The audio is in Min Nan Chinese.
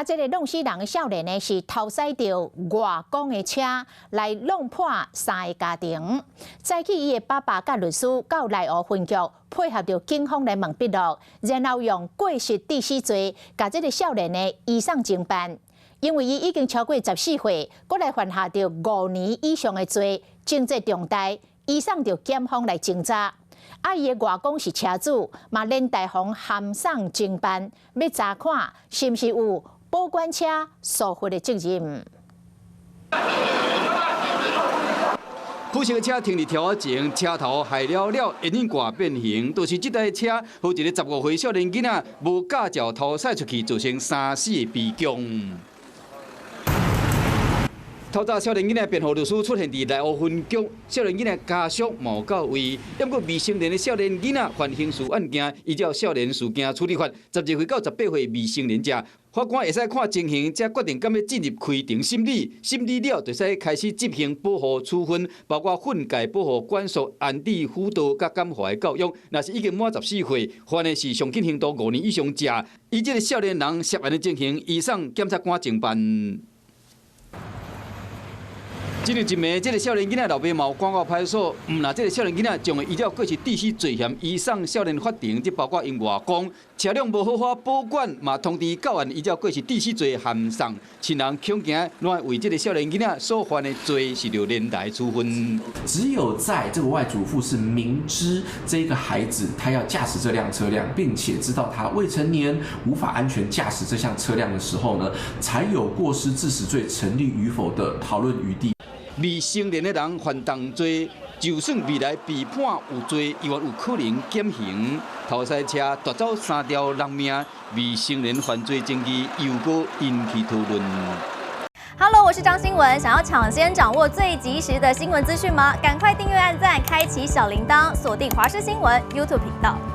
這个弄死人的少年呢，是偷駛著外公的車來弄破三个家庭。早起伊的爸爸佮律師到內湖分局配合著警方來問筆錄，然後用過失致死罪共這个少年呢移送偵辦。因為伊已經超過14歲，閣來犯下著5年以上的罪，情節重大，移送著檢方來偵查。啊，伊的外公是車主，嘛連帶予函送偵辦，欲查看是毋是有保管車疏忽的責任。苦色的車停佇柱仔前，車頭害了了，引擎蓋變形，就是這台車，予一個15歲少年囡仔無駕照偷駛出去，造成三死的悲劇。偷襲少年囡仔辯護律師出現佇內湖分局，少年囡仔家屬無到位。不過未成年的少年囡仔犯刑事案件，依照少年事件處理法，12歲到18歲未成年者，法官會使看情形，才決定敢欲進入開庭審理。審理了，就會使開始執行保護處分，包括訓誡、保護管束、安置輔導佮感化的教育。若是已經滿14歲，犯的是上輕刑度5年以上者，依這个少年人涉案的情形，移送檢察官偵辦。這日一暝，這个少年囡仔老爸嘛有趕到派出所，毋但這个少年囡仔將會依照過失致死罪嫌移送少年法庭，這包括𪜶外公車輛無好好保管，嘛通知到案依照過失致死罪函送，親人恐驚攏會為這个少年囡仔所犯的罪是著連帶處分。只有在這個外祖父是明知這個孩子他要駕駛這輛車輛，並且知道他未成年無法安全駕駛這項車輛的時候呢，才有過失致死罪成立與否的討論餘地。未成年的人犯重罪，就算未來被判有罪，猶原有可能減刑。偷駛車奪走三條人命，未成年犯罪爭議猶閣引起討論。 Hello，我是張新聞，想要搶先掌握最及時的新聞資訊嗎？趕快訂閱、按讚、開啟小鈴鐺，鎖定華視新聞 YouTube 頻道。